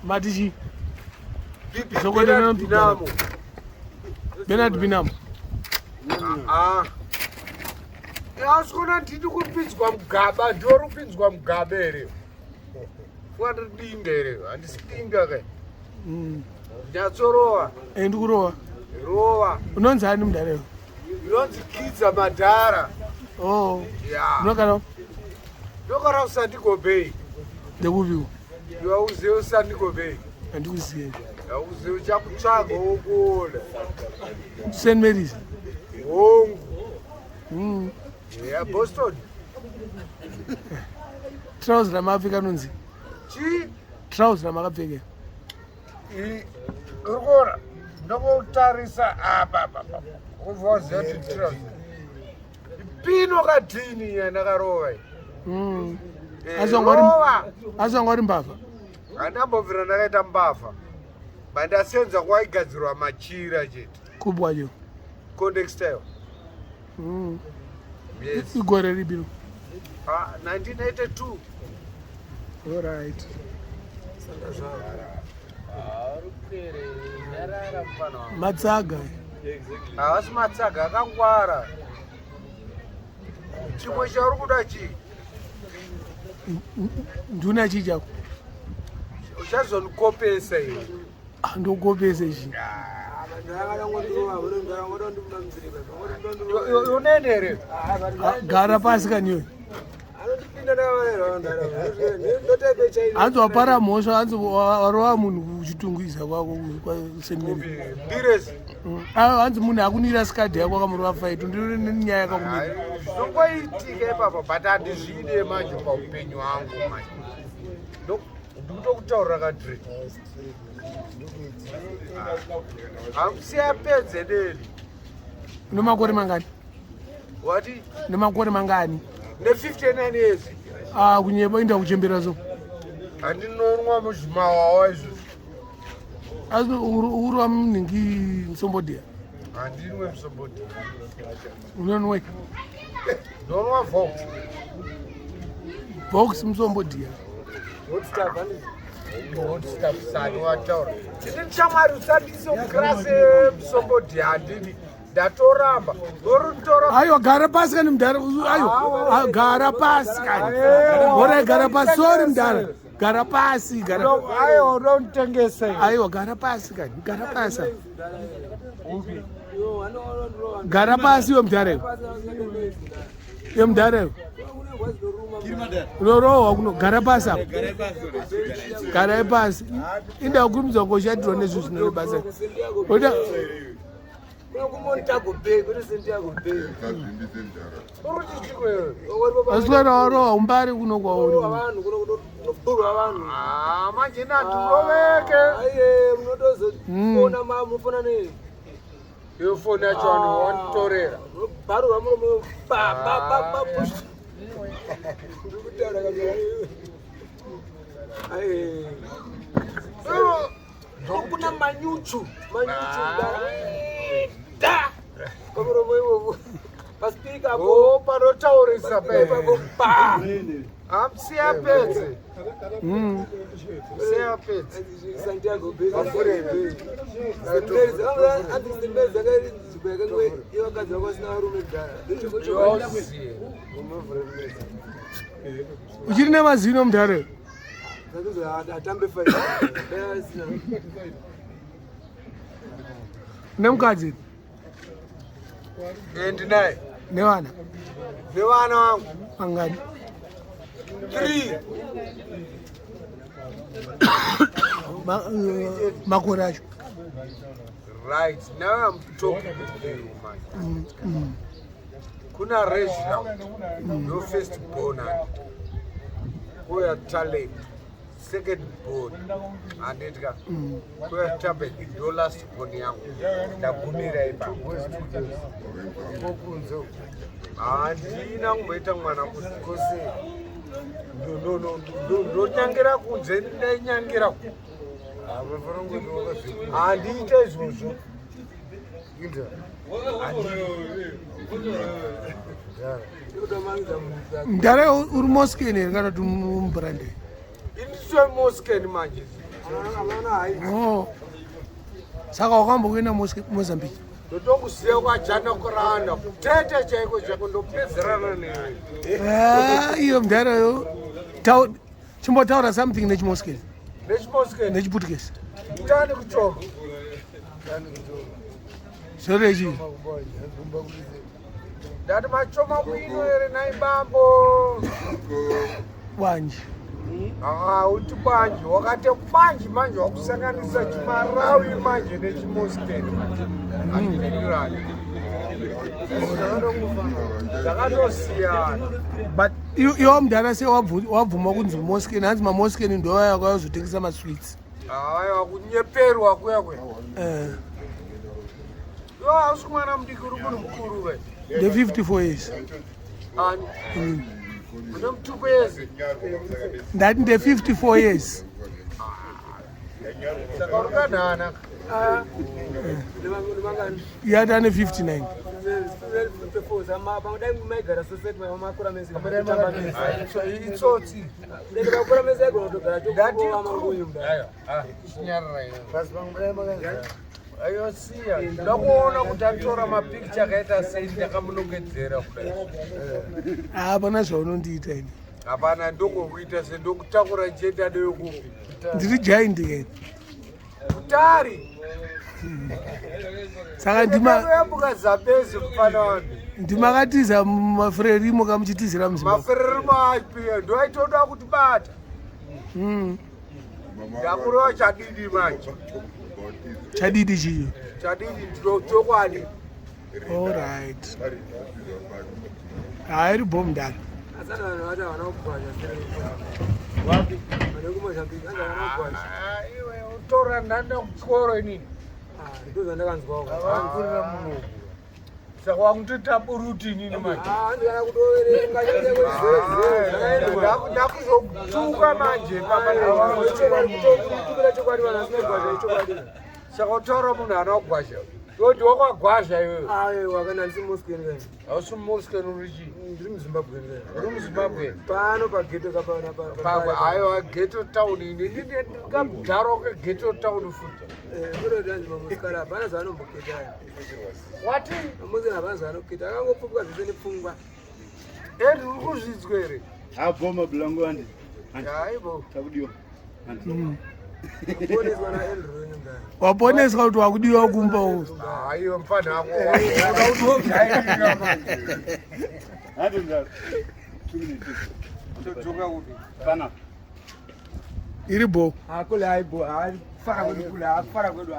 Mati chii? Bernard Binamo. Bernard Binamo. Ah. Asi kuona ndini kupinzwa mugaba, ndiwe uri kupinzwa mugaba here? Wandiri dinga here? Handisi dinga kai. Nyatsorowa. Eh, ndikurova. Rova. Unonzi ani mudare? Inonzi Kidza Madhara. Oh. Yeah. Unogara Ndogara kuSandigo Bay. ndekupiwo. Iwe uzive uSandigo Bay. Handikuzive. Hauzive uchakutsvaga wokuona. St Mary's. Hongu. Yeah, Boston. Trouser ramakapfeka anonzi? Chii? Trouser ramakapfeka. Uri kuona? Ndokutarisa apa apa. apa. Ubva waziva kuti trouser. Pino kadhini yandakarova iyi. Eh, Asi wanga uri rova. asi wanga uri mbavha. Handambobvira ndakaita mbavha. Bandasenza kwaigadzirwa machira chete. Kupi kwacho? Condextile. Yes. Igore ripi ro? Ah, 1982. All right. Matsaga. Havasi matsaga akangwara. Chimwe chauri kuda chii? Nduna chii chako? Uchazondikopesa iwe. Ah, ndokukopesa ichi. Unene here? Ah, gara pasi kani iwe. Hanzi wapara mhosva, hanzi warova munhu kuchitungwiza kwako kwaSt Mary. Mbirezi. Ah, hanzi munhu akunira sikadhi yako akamurova faito ndiro nenyaya yakakumira. Zvinongoitika ipapo but handizvide manje paupenyu hwangu manje. Ndikutokutaurira kadri. Hamusiya pedze deli. Une makore mangani? Wati? Une makore mangani? Ne 59 years. Ah, kunyeba inda kuchembera so. Handinonwa muzvimawawa izvozvo. Asi urova munhingi musombodhiya? Handinwe musombodhiya. Unonwe? Ndonwa Vox. Vox musombodhiya. Hot stuff sani wataura. Ini shamwari usandise kukrase musombodhiya handidi. Ndatoramba. Ndoritora. Aiwa gara pasi kani mudhara. Aiwa gara pasi kani. Bora gara pasi. Sorry mudhara. Gara pasi gara. Aiwa unonditengesa iwe. Aiwa gara pasi kani. Gara pasi. Gara pasi iwe mudhara iwe. Iwe mudhara iwe. Unorohwa kuno gara pasi apa. Garai pasi. Inda kukurumidza koshatirwa nezvinhu zvinore basa. Oda asi kana warohwa umbari kuno kwauri. Ah, manje natiroveke. Iyo foni yacho vanhu wanditorera. Kuna manyuchu manyuchu da pamuromo ivovo paspika apo. Oh, panotaurisa pe. Ipapo pa. Hamusiya pedze. Siya pedze. Santiago vakadzi vakasina varume kudhara. Yoziye. Uchiri nemazino mudhara iwe? Atambe. Nemukadzi? Eh, ndinaye. Nevana? Nevana vangu. Mangani? 3. Makore acho? Right, now I'm talking with you, man. Kuna Reginald, your first born, kuya Talent, second born, handiti ka? Kuya Tabet, ndo last born yangu. Ndagumira ipapo. Handina kumboita mwana kose. Ndonyangira kunze, ndainyangira. Handiite izvozvo. Mudhara, uri mosken here kana kuti mubrande? Inditwe Mosken manje. Oh. Saka wakambokuenda Mozambique? Ndotokuziva kwajana kuranda kutete chaiko chaiko ndopedzerana newe. Ah, iyo mudhara yo. Chimbotaura something nechimoskeni. Nechimoskeni. Nechiputukezi. Tani kuchoma. Zvore chii? Ndati machoma bwino here nai bambo. Bwanji. Ah, uti bwanji wakati bwanji manje wakusanganisa chimarawi manje nechimoskeni. Hazvipindirani. Zvakatosiyana. But iwe mudhara sei wabvuma kunzi moskeni hanzi mamoskeni ndoaya kwayazotengesa masweets. Haiwa kunyeperwa kuya kuya. Eh. Iwe hausi mwana mudiki uri munhu mukuru we. Nde 54 years. Ani? Une mutupo yese. Ndati nde 54 years. Saka uri kanhana. Yati ane 59. Itsotsi. Ndati Ayosiya. Ndakuona kuti atora mapikicha akaita sei ndakamunongedzera kudai. Hapana zvaunondiita ini. Hapana ndokuita se ndokutakura ndichienda newe kupi. Ndiri giant ke. Kutari. Saka ndima yambuka Zambezi mfana wami. Ndimakatiza mafurerimo kamuchitizira muZimbabwe. Mafurerimo api ndoaitoda kutibata. Ndakurova chadidi manje. Chadidi chiyo. Chadidi ndiro chokwadi. All right. Hayi iri bho mudhara. Iwe utora ndanda kuchikoro inini. Saka wakutoita buruti inini manje. Ndakuzotuka manje papa. Saka utaura munhu ana kugwasha. Iwe ndiwe wakagwasha iwewe. Aiwa kana ndisi Mosken kani. Hausi Mosken uri chii? Ndiri muZimbabwe kani. Uri muZimbabwe? Pano pageto kapana pa. Aiwa ghetto town ini ndingamudharo ke ghetto town futi. Eh, kunodanzi mamusikana hapana zvaanomboketa. Wati? Mamusikana hapana zvaanoketa. Akangopfupwa zvese nepfungwa. Eri uri kuzvidzwa here? Aboma blango andi. Haibo. Takudiwa. Andi. Kuponeswa na Andrew mdara. Waponeswa kuti wakudiwa kumba uko. Haiwa mfana wako. Unoda kuti wojairira manje. Hadi mdara. 2 minutes. Todzoka kupi? Pana. Iri bho. Hakule haibo, hayi fara kwedu kule, fara kwedu.